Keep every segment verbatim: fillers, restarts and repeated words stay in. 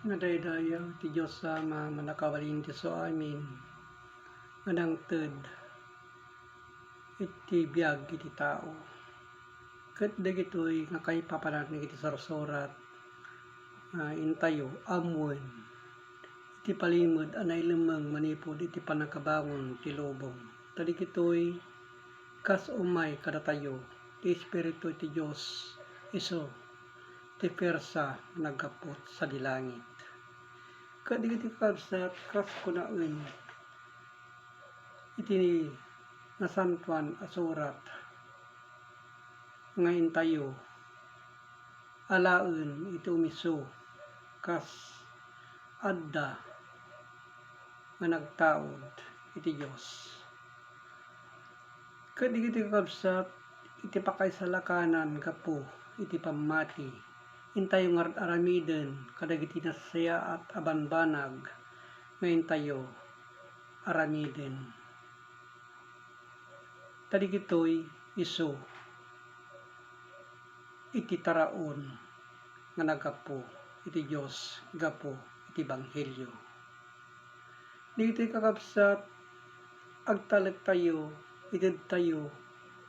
Madaydayaw ti Dios Ama a mannakabalin ti isu amin nga nangted iti biag iti tao. Ket dagitoy nga kaipapanan iti sursurat nga intayo ammoen iti palimed a nailemmeng manipud iti pannakabangon ti lubong. Ta dagitoy kas umay kadatayo ti Espiritu ti Dios, isu ti puersa nga naggapu sadi langit. Ket dagiti kakabsat, kas kunaen iti Nasantoan a Surat nga intayo alaen iti umisu kas adda nga nagtaud iti Dios. Ket dagiti kakabsat, iti pakaisalakanan gapu iti pammati, intayo nga aramiden kadagiti nasayaat a banbanag nga intayo aramiden. Ta dagitoy isu iti taraon nga naggapu iti Dios gapu iti ebanghelio. Dagitoy kakabsat, agtalektayo, itedtayo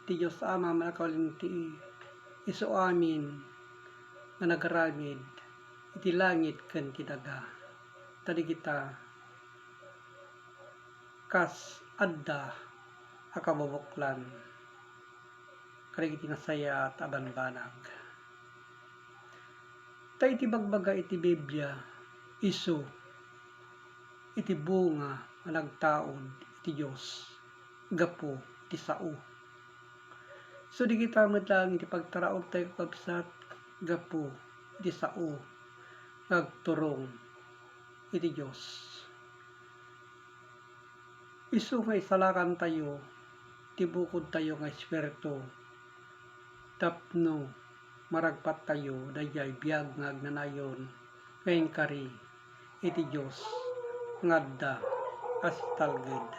ti Dios Ama a mannakabalin ti isu amin nga nagaramid iti langit ken ti daga. Ta dagita kas adda a kabubuklan kadagiti nasayaat a banbanag. Ta iti ibagbaga iti Biblia, isu iti bunga nga nagtaud iti Dios gapu iti sao. So, dagita met laeng iti pagtaraontayo, kakabsat, gapu iti sao nga agturong iti Dios. Isu nga isalakantayo ti bukodtayo nga espiritu tapno maragpattayo daydiay biag nga agnanayon nga inkari iti Dios nga adda a sitalged.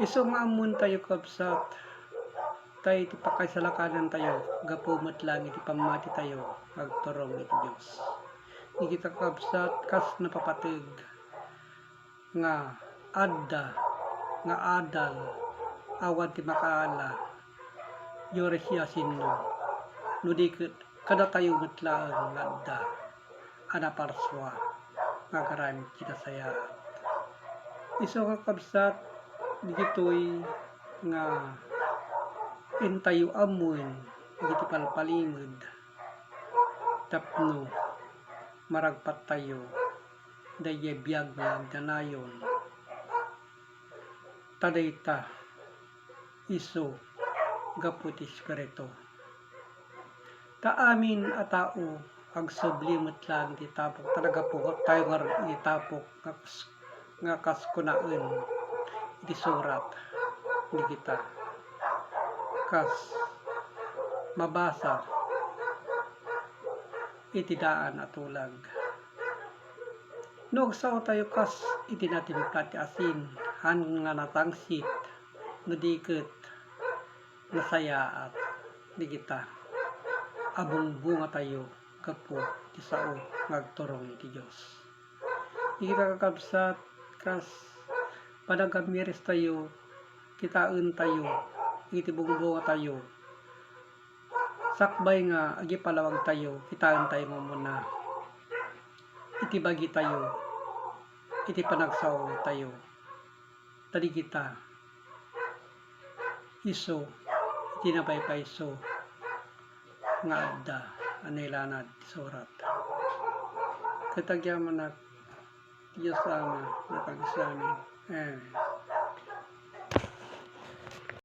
Isu nga ammoentayo, kabsat, ta iti pakaisalakanantayo gapu met laeng iti pammatitayo nga agturong iti Dios. Dagita, kabsat, kas napapateg nga adda nga adal, awan ti makaala, uray siasino, no di ket kadatayo met laeng nga adda a naparsua nga agaramid iti nasayaat. Isu, kakabsat, dagitoy nga intayo ammoen iti palpalimed tapno maragpattayo daydiay biag nga agnanayon. Ta dayta isu gapu ti Espiritu. Ta amin a tao agsubli met laeng iti tapok, ta naggapu tayo ngarud iti tapok nga kas-, nga kas kunaen iti surat dagita, kas mabasa iti daan a tulag. No agsaotayo kas iti natimpla ti asin, haan nga natangsit, no di ket nasayaat dagita a bungbungatayo gapu ti sao nga agturong iti Dios. Dagita, kakabsat, kas panagamiris tayo, kitaentayo iti bungbungatayo. Sakbay nga agipalawag tayo, kitaentayo nga umuna iti bagitayo, iti panagsaotayo. Ta dagita isu iti napaypayso nga adda a nailanad ti surat. Ket agyamanak, Dios Ama, nga pagsamin. Amen.